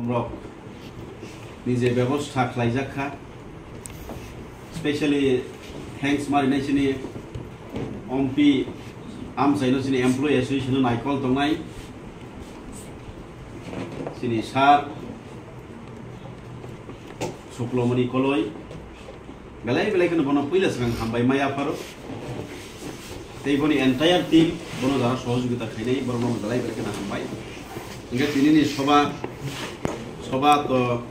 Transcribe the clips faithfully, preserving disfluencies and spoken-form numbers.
Rok ni je bebosta khlaijak kha, specially thanks ma rinai chini ompi amchaino chini employee association no naikol tongnai chini sir Suklomoni Koloi. Belai belai kheno bono puila swkang hambai ma yapharo. Tei boni entire team bono jara sohojogita khainai, borokno belai belai kheno hambai. Hingke tinini soba, soba to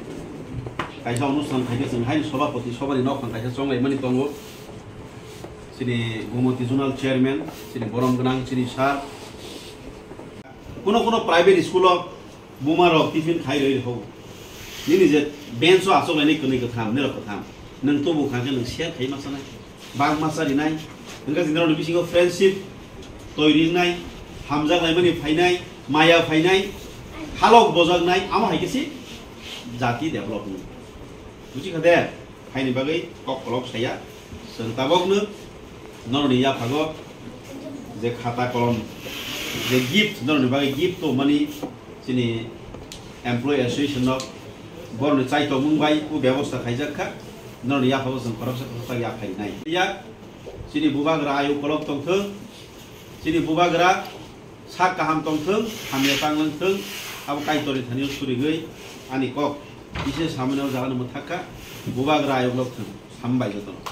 kaisa onusthan khaikhe chwng haino sobapoti sobani nokhang kaisa chonglaimani tongo. Chini Gomoti Zonal Chairman, chini borom gwnang, chini sir. Kuno kuno private school o Buma rok tiffin khai roi rw. Nini je bench o achuk lainai kwnwi kwtham, nini rok kwtham. Nwng tubu kha khe nwng share khai ma sanai. Bang ma sa rinai. Nwng khe jindra ni bisingo friendship toi rinai, hamjak laimani phainai, maya phainai, halok bojaknai, amo hai khe si jati development. Buji kha de? Haini bagwi kok kolok saya. Chwng tabokno norokni yaphago je khata kolom, je gift, norokni bagwi gift tongmani chini employee association no borokni chaitokmung bai o bebosta khaijak kha. Norokni yaphago chwng khoroksa khoroksa yaphainai. Ya, chini bubagra ayuk kolok tongthwng, chini bubagra sak kaham tongthwng, hamya tanglangthwng, abo Kaitorni thani-o surigwi ani kok kisa samani o jaga no mwthak kha, bubagra ayuk lok thwng, hambai jotono.